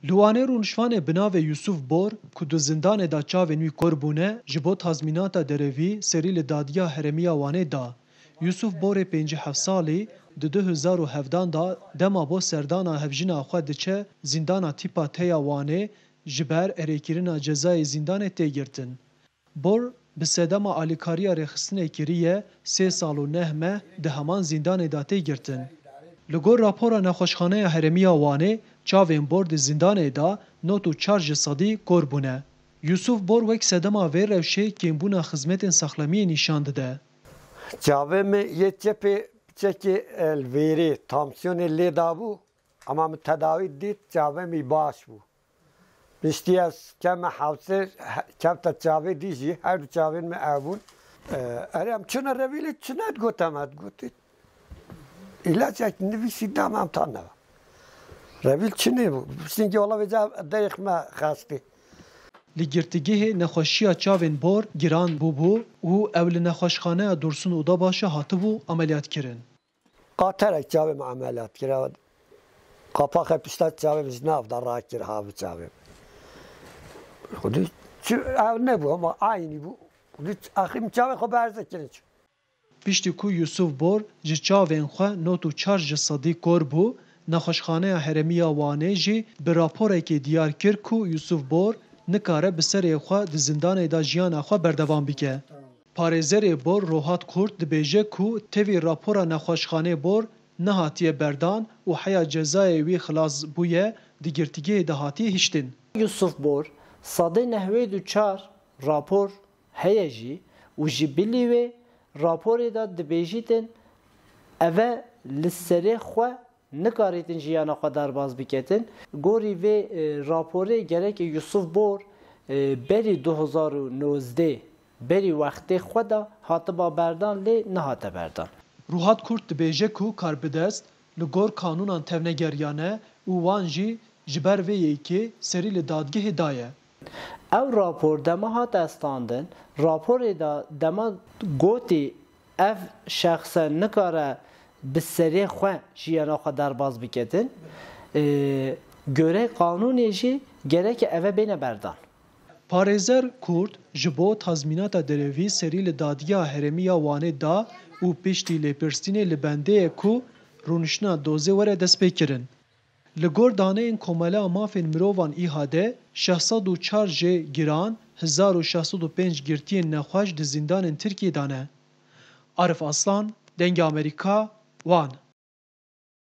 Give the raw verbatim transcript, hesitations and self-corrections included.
Li Wanê rûnişvanê bi navê Yusuf Bor, ku di zindanê de çavên wî kor bûne, ji bo tazmînata derevî serî li Dadiya Herêmiya Wanê da. Yusuf Borê pêncî heft salî di du hezar û hevdan de dema bo serdana hevjina xwe diçe zîndana tîpa T ya Wanê, ji ber erêkirina cezayê zîndanê tê girtin. Bor bi sedema alîkariya rêxistinê kiriye, sê sal û neh meh di heman zîndanê de tê girtin. Li gor rapora Nexweşxaneya Herêmiya Wanê, çavên Bor di zîndanê de nod û çar ji sedî kor bûne. Yusuf Bor wek sedema vê rewşê kêmbûna xizmetên saxlemiyê nîşan dide. Çavê min yê çepê çekê, e, li vêrê tansiyonê lê dabû, ama min tedawî dît, çavê min baş bû. Piştî ez keme hewsê, he-, kevte çavê dî jî, her du çavên min ev bûn. E, erê em çûne revîlê, çûne digot em, digot. Îlacek nivîsî dam em tan neva. Revîl çinê bû. Piştî wala vêca deyx me xestî. Li girtîgehê nexweşiya çavên Bor giran bûbû û ew li nexweşxaneya Dursun Odabaşê hatibû emeliyatkirin. Qaterek çavê min emeliyat kir. Qapaxê pişta çavê min ji nav de rakir, havî çavê min. Xwedî çi ev nebû, ama eynî bû. Xwedî axir min çavê xwe berze kirin. Piştî ku Yusuf Bor ji çavên xwe nod û çar ji sedî kor bû, Nexweşxaneya Herêmiya Wanê jî bi raporekê diyar kir ku Yusuf Bor nikare bi serê xwe di zindanê de jiyana xwe berdewam bike. Parêzerê Bor Rohat Kurt dibêje ku tevî rapora nexweşxanê Bor nehatiye berdan û heya cezayê wî xilas bûye, di girtîgehê de hatiye hiştin. Yusuf Bor, sedê nehwêd û çar rapor heye jî û ji bilî wê raporê de dibêjîtin, eve li serê xwe nikarîtin jiyana xwe derbas biketin. Gorî vê, e, raporê gerek Yusuf Bor, e, berî du hezar û nozdeh, berî wextê xwe de hatiba berdan lê nehate berdan. Ruhat Kurt dibêje ku karbidest li gor kanûnan tevnegeriyane û wan jî ji ber vê yekê serî li dadgehê daye. Ew rapor dema hate standin, raporê de dema gotî ev şexse nikare bi serê xwe jiyana xwe derbas biketin, e, göre qanûnê jî gereke eve bêne berdan. Parêzer Kurt ji bo tazmînata derevî serî li Dadiya Herêmî ya Wanê da û piştî lêpirsînê li bendê ye ku rûniştina dozê were destpêkirin. Li gor daneyên Komela Mafên Mirovan, ÎHD, şeş sed û çar jê giran, hezar û şeş sed û pênc girtiyên nexweş di zîndanên Tirkiyê de ne. Arif Aslan, Dengê Amerîka, Wan.